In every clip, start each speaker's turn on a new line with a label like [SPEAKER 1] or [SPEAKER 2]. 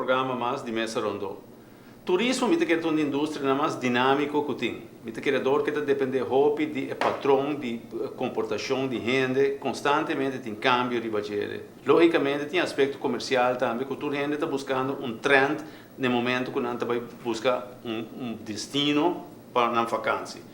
[SPEAKER 1] programa mas di Mesa Rondó. Turismo mi ta kere ta un di industrianan mas dinamico cu tin. Mi ta kere dor cu e ta depende hopi di e patron di comportacion di hende, constantemente tin cambio riba djele. Logicamente tin aspecto comercial tambe cu tur hende ta buscando un trend n'e momento cu nan ta bay busca un destino pa nan vakantie.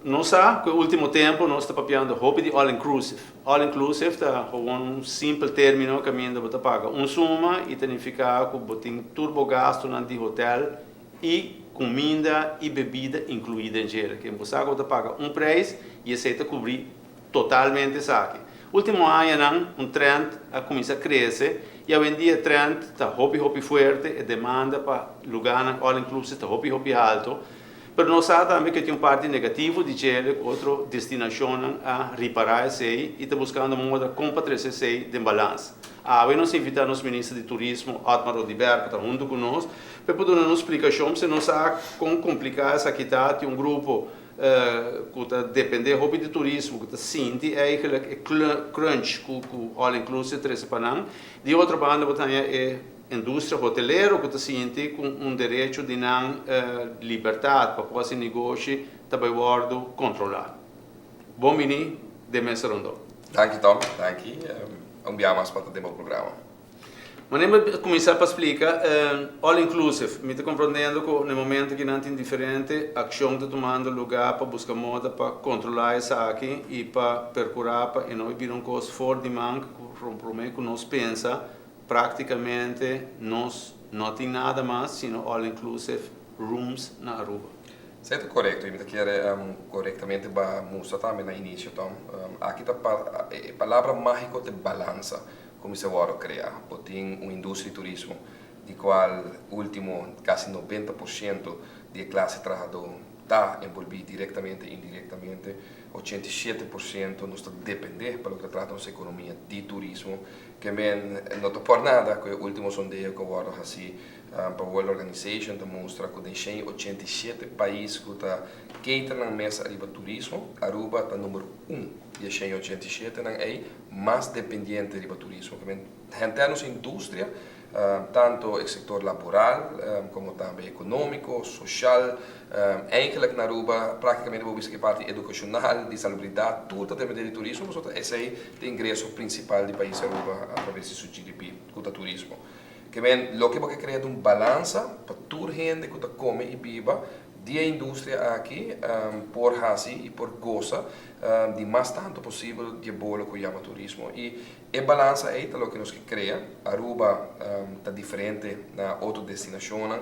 [SPEAKER 1] Nos sa cu e ultimo tempo nos ta papiando hopi di all inclusive. All inclusive ta gewoon un simpel termino caminda bo ta paga un suma y ta nifica cu bo tin tur bo gastonan di hotel y cuminda y bebida inclui den djele. Ken bo sa cu bo ta paga un prijs y esey ta cubri totalmente esaki. Ultimo añanan un trend a cuminsa crece y awendia e trend ta hopi hopi fuerte, e demanda pa lugarnan all inclusive ta hopi hopi alto. Pero nos sa tambe ku e tin un parti negativo di djele ku otro destinashonnan a ripará esei i ta buskando moda kon pa trese esei den balans. Awe nos invitá nos Minister di Turismo, Otmar Oduber, pa ta huntu ku nos pa e por duna nos splikashon p'esei nos sa kon kompliká esaki ta. Tin un grupo ku ta dependé hopi di turismo ku ta sinti eigelijk e crunch ku all inclusive trese pa nan. Di otro banda bo ta haña e Industria hotelero ku ta sinti ku un derecho di nan libertat pa por hasi negoshi ta bai wòrdu kontrolá. Bon bini den Mesa Rondó.
[SPEAKER 2] Danki Tom, danki. Un bia mas pa ta den bo programa.
[SPEAKER 1] Manera mi a kuminsá pa splika, all inclusive, mi ta komprondiendo ku na e momento ki nan tin diferente akshon ta tumando lugá pa buska moda pa kontrolá esaki i pa perkurá pa e no bira un kos for di man ku promé ku nos pensa Practicamente nos no tin nada mas sino all inclusive rooms na Aruba.
[SPEAKER 2] Esei ta corecto y mi ta kere corectamente ba mustra tambe na inicio Tom. Aki ta e palabra magico ta balansa cu mester wordo crea. Bo tin un industria di turismo di cual ultimo casi 90% di e clase trahador ta envolvi directamente e indirectamente, 87% nos ta depende pa loke ta trata nos economia di turismo. Ke men no ta por nada ku e ultimo sondeo ku a wòrdu hasí pa World Organization ta mustra ku den 187 pais ku ta keter nan mes ariba turismo, Aruba ta number un di e 187 nan ei mas dependiente riba turismo. Ke men henter nos industria, tanto e sektor laboral komo tambe ekonómiko, soshal, Eigenlijk na Aruba práktikamente bo bisa ku e parti edukashonal, di salubridat, tur ta dependé di turismo pasobra ta esei ta e ingreso prinsipal di pais Aruba atraves di su GDP ku ta turismo. Ke men loke bo ke krea ta un balansa pa tur hende ku ta kome i biba di e industria aki por hasi i por gosa di mas tantu posibel di e bolo ku yama turismo. I e balansa ei ta loke nos ke krea. Aruba ta diferente na otro destinashonnan.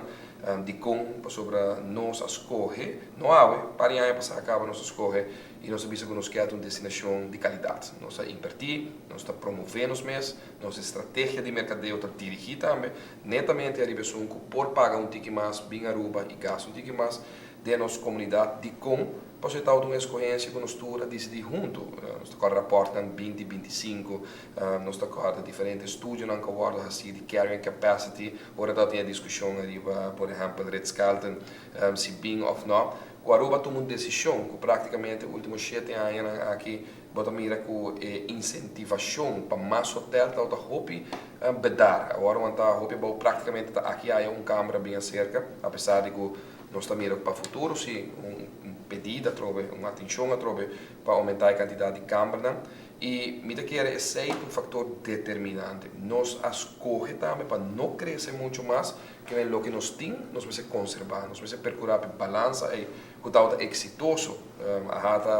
[SPEAKER 2] Dikon? Pasobra nos a skohe, no awe, par di aña pasá kaba nos a skohe i nos a bisa ku nos kier ta un destinashon di kalidat. Nos a invertí, nos ta promové nos mes, nos estrategia di merkadeo ta dirigí tambe netamente ariba esun ku por paga un tiki mas bin Aruba i gasta un tiki mas den nos komunidat. Dikon? Pasobra e tabata un eskohensia ku nos tur a disidí huntu. Nos ta kòrda rapòrtnan binti 25, nos ta kòrda diferente estudionan ku a wòrdu hasí di carrying capacity. Ora ta tin e diskushon ariba, por ehèmpel, Ritz-Carlton, si bin òf nò, ku Aruba a tuma un desishon ku práktikamente último shete añanan aki bo ta mira ku e insentivashon pa mas hotèl tabata hopi bedar. Awor wan ta hopi abou, práktikamente ta aki haya un kamera bin aserka, apesar di ku nos ta mira ku pa futuro si un pedida atrobe, un atenshon atrobe pa oumentá e kantidat di kambernan. I mi ta kere esei ta un faktor determinante. Nos a skohe tambe pa no krese muchu mas ke men loke nos tin, nos mester konserbá, nos mester perkurá pa e balansa ei ku tabata eksitoso. AHATA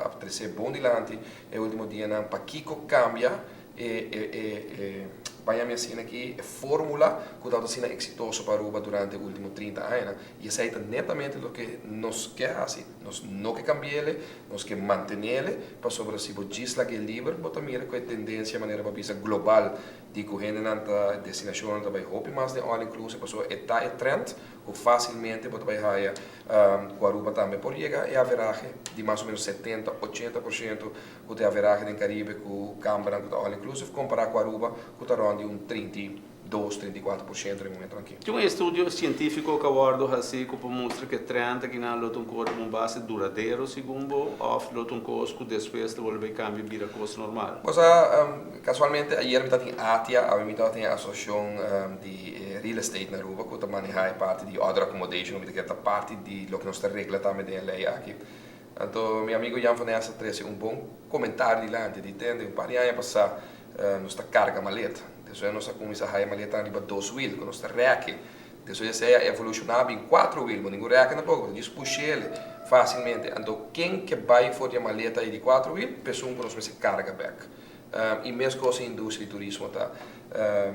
[SPEAKER 2] a tresé bon dilanti e último dianan pakiko kambia e e e baña mi asina aki e fórmula ku tabata asina eksitoso pa Aruba durante e último 30 añanan. I esei ta netamente loke nos ke hasi. Nos no ke kambi'ele, nos ke mantene'ele, pasobra si bo djis lag'é liber, bo ta mira ku e tendensia manera bo a bisa global di ku hendenan ta, destinashonnan ta bai hopi mas den all inclusive, pasobra e ta e trend ku fásilmente bo ta bai haya ku Aruba tambe por yega e averahe di mas o menos 70, 80% ku ta e averahe den Karibe ku kambernan ku ta all inclusive kompará ku Aruba ku ta rònt di un 30. 2, 34% na e momentonan aki.
[SPEAKER 1] Tin un estudio sientífiko ku a wòrdu hasí ku por mustra ku e trend akinan lo ta un kos un base duradero segun bo òf lo ta un kos ku despues ta bolbe kambia bira kos normal?
[SPEAKER 2] Bo sa, kasualmente ayer mi tabatin ATIA, awe mi tabatin e asosiashon di real estate na Aruba ku ta manehá e parti di other accommodation ku mi ta kere ta parti di loke nos ta regla tambe den e lei aki. Anto mi amigo Jan van Ness a trese un bon komentario dilanti di tende un par di aña pasá nos ta karga maleta. Despues nos a kuminsá haya maletanan riba dos wil ku nos ta rèk'e. Despues esei a evolushoná bin kuatro wil, bo ningun rèk'e tampoco, bo ta djis push'el fásilmente. Anto ken ke bai for di e maleta ei di kuatro wil? Pesun ku nos mester karga bèk. I meskos e industria di turismo ta.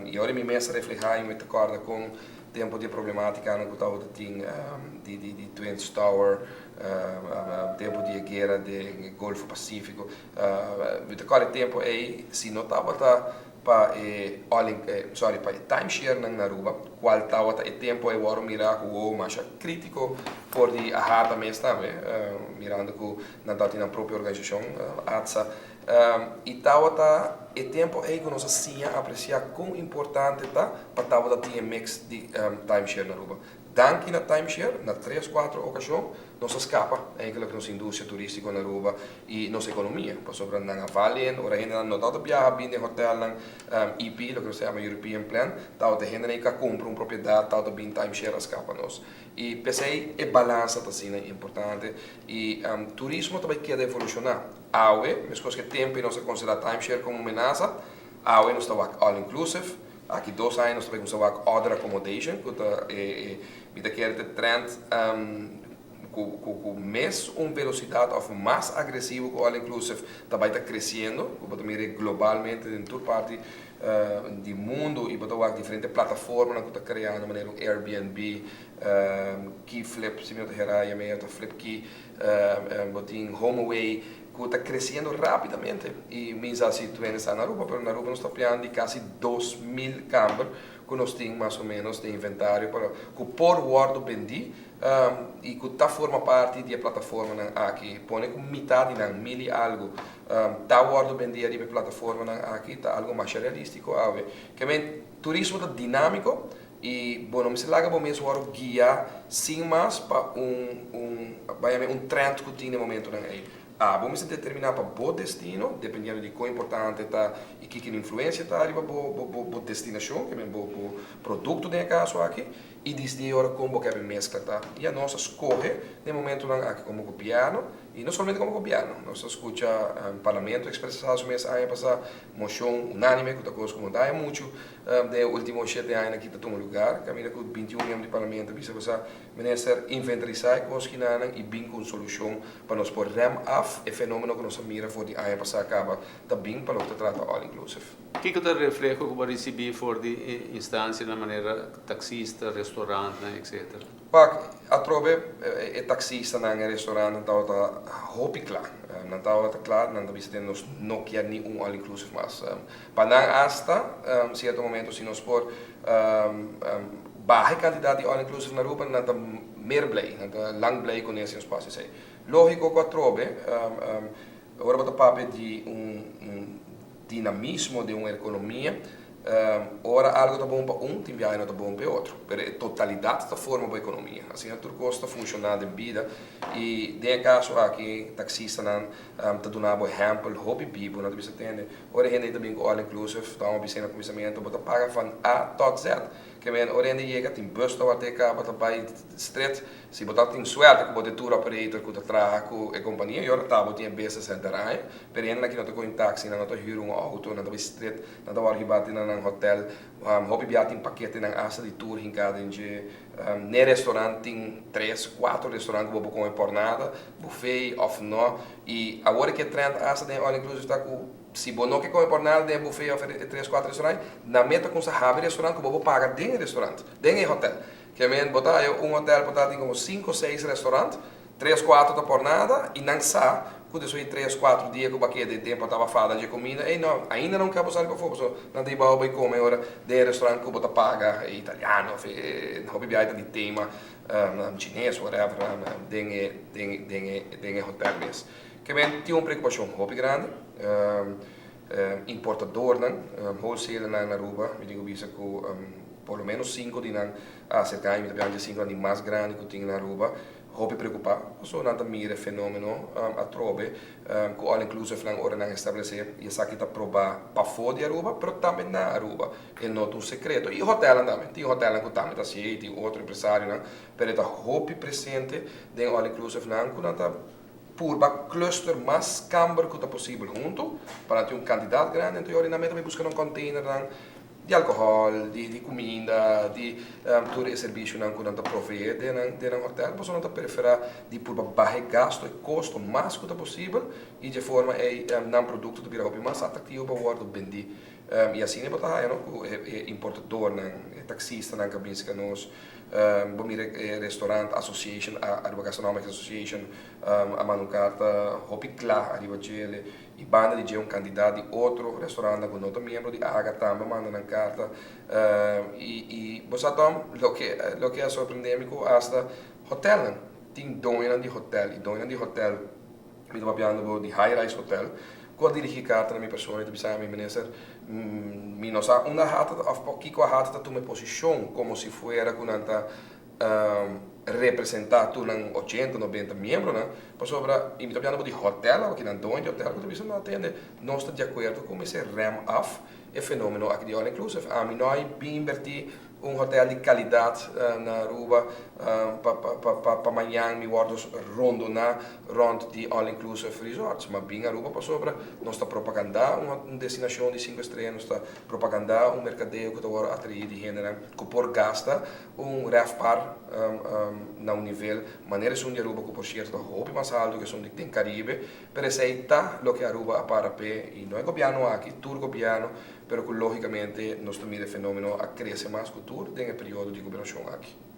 [SPEAKER 2] I ora mi mes a reflehá i mi ta kòrda kon tempu di e problemátikanan ku tabata tin di di Twins Tower, tempu di e guera den e Golfo Pasífiko. Mi ta kòrda e tempu ei si no tabata pa e all in sorry pa e timesharenan na Aruba kual tabata e tempu ei wòrdu mirá ku wowo masha krítiko for di AHATA mes tambe mirando ku nan tabatin nan propio organisashon ATSA. I tabata e tempu ei ku nos a siña apresiá kon importante ta pa tabata tin e mix di timeshare na Aruba. Danki na timeshare, na tres kuatro okashon nos a skapa eigenlijk nos industria turístiko na Aruba i nos ekonomia, pasobra nan a val in ora hendenan no tabata biaha bin den hotelnan EP, loke nos ta yama European Plan, tabata hendenan ei ku a kumpra un propiedat tabata bin timeshare a skapa nos. I p'esei e balansa ta asina importante i turismo ta bai keda evolushoná. Awe, meskos ku e tempu ei nos a konsiderá timeshare komo un menasa, awe nos ta wak all inclusive. Aki dos aña nos ta bai kuminsá wak other accommodation, ku ta e mi ta kere ta e trend ku ku ku mes un velosidat òf mas agresivo ku all inclusive ta bai ta kresiendo, ku bo ta mira globalmente den tur parti di mundu i bo ta wak diferente plataformanan ku ta kreando manera un Airbnb, Keyflip si mi no ta hera yam'e ta Flipkey. Bo tin HomeAway ku ta kresiendo rápidamente i mi sa si tur hende sa na Aruba pero na Aruba nos ta pian di kasi 2000 kamber ku nos tin mas o menos den inventario pa ku por wòrdu bendí i ku ta forma parti di e plataformanan aki. Pone ku mitad di nan, mil i algu, ta wòrdu bendí ariba e plataformanan aki ta algu masha realístiko awe. Ke men turismo ta dinámiko. I bo no mester laga bo mes wòrdu guiá sin mas pa un un bai yam'é un trend ku tin den momentunan ei. Abo mester determiná pa bo destino, dependiendo di kon importante ta i kiko influensia ta riba bo bo bo destinashon, ke men bo bo produkto den e kaso aki, i disidí e ora kon bo ke e meskla ta. I anos a skohe den momentunan aki komo gobièrnu, i no solamente komo gobièrnu, nos a skucha parlamento ekspresá su mes aña pasá moshon unánime ku ta kos ku no ta haña muchu Den e ultimo shete añanan aki ta tuma lugar, kaminda ku 21 miembro di parlamento a bisa ku sa minister inventarisá e kos kinanan i bin ku un solushon pa nos por rem af e fenomeno ku nos a mira for di aña pasá kaba ta bin pa loke ta trata all inclusive.
[SPEAKER 1] Kiko ta refleho ku bo a risibí for di e instansianan manera taksista, restorantnan, etcetera?
[SPEAKER 2] Pak, atrobe e taksistanan, e restorantnan tabata hopi kla. Nan tabata kla, nan ta bisa den nos no kier ni un all inclusive mas. Pa nan asta cierto momento si nos por baha e cantidad di all inclusive na Aruba nan ta mer blij, nan ta lang blij cu nes nos por haci esey. Logico cu atrobe ora bo ta papia di un dinamismo den un economia ora algo ta bon pa un tin biaha no ta bon pa e otro, pero e totalidad ta forma bo economia. Asina tur cos ta funciona den bida y den e caso aki taxistanan ta duna bo ehempel hopi bibo, nan ta bisa tende. Ora e hende ta bin ku all inclusive, ta un bisena kuminsamentu, bo ta paga van A tot Z. Ke men ora hende yega tin bus ta wak kaba ta bai stret. Si bo ta tin suerte ku bo tin tour operator ku ta traha ku e kompania, i ora ta bo tin e business henter aña. Pero e hendenan aki no ta kohe taxi, nan no ta hür un outo, nan ta bai stret, nan ta wòrdu hibá te na nan hotel. Hopi bia tin paketenan asta di tour hinká den dje. N'e restaurant tin tres, kuater restaurant ku bo por kome por nada, buffet òf no. I awor e ke trend asta den all inclusive ta ku si bo no ke kome por nada den e buffet òf e tres, kuater restaurant, nan meta kumsa habri restaurant ku bo por paga den e restaurant, den e hotel. Ke men bo ta haya un hotel por ta tin komo sinku o seis restaurant, tres, kuater ta por nada i nan sa ku despues di tres, kuater dia ku bo a keda den tempu a taba fada dje kumida, ey no, ainda nan ke bo sali pafó pasobra nan ta hiba bo bai kome ora den e restaurant ku bo ta paga, e italiano òf e hopi biaha ta di tema chines whatever den e den den e den e hotel mes. Ke men tin un preokupashon hopi grandi. Importadornan, wholesalernan na Aruba, mi tin ku bisa ku por lo menos sinku di nan a aserká i mi ta biaha dje sinkunan di mas grandi ku tin na Aruba, hopi preokupá pasobra nan ta mira e fenómeno atrobe ku all inclusive nan ora nan establesé i esaki ta probá pafó di Aruba pero tambe na Aruba. E no ta un sekreto. I hotelnan tambe. Tin hotelnan ku tambe ta hasié i tin otro empresarionan pero e ta hopi presente den all inclusive nan ku nan ta purba cluster mas kamber ku ta posibel huntu pa nan tin un kantidat grandi. Anto yori nan meta bai buska nan containernan di alkohòl, di kuminda, di tur e servisionan ku nan ta proveé den nan den nan hotèl. Pasobra nan ta preferá di purba baha e gasto, e kosto mas ku ta posibel i dje forma ei nan produkto ta bira hopi mas atraktivo pa wòrdu bendí. I asina bo ta haña no ku e importadornan, e taksistanan ku a bin serka nos. Bo mira e Restaurant Association, Aruba Gastronomic Association a manda un karta hopi kla ariba djele i banda di dje un kantidat di otro restaurantnan ku no ta miembro di AGA tambe a manda nan karta. I bo sa Tom, loke loke a sorprende mi ku asta hotelnan, tin doñonan di hotel i doñonan di hotel, mi ta papiando bo di high rise hotel, ku a dirigí karta na mi persona i ta bisa mi, Minister, mi no sa unda hata òf pakiko a hata ta tuma e posishon komo si fuera ku nan ta representá tur nan ochenta, nobenta miembronan, pasobra, i mi ta papiando bo di hotel awor, kinan doño di hotel ku ta bisa, no tende, nos ta di akuerdo ku mester rem af e fenomeno aki di all inclusive. Ami no a bin inbertí un hotel di calidad na Aruba pa mañan mi wordo rondona rond di all inclusive resorts. Ma bin Aruba pasobra nos ta propaganda un destinacion di cinco estrella, nos ta propaganda un mercadeo cu ta wordo atrae di hendenan cu por gasta un RevPAR na un nivel manera esun di Aruba cu por cierto ta hopi mas alto cu esun di den Caribe, pero esey ta loke Aruba a para p'e y no e gobierno aki, tur gobierno. Pero ku lógikamente nos ta mira e fenómeno a krese mas ku tur den e periodo di gobernashon aki.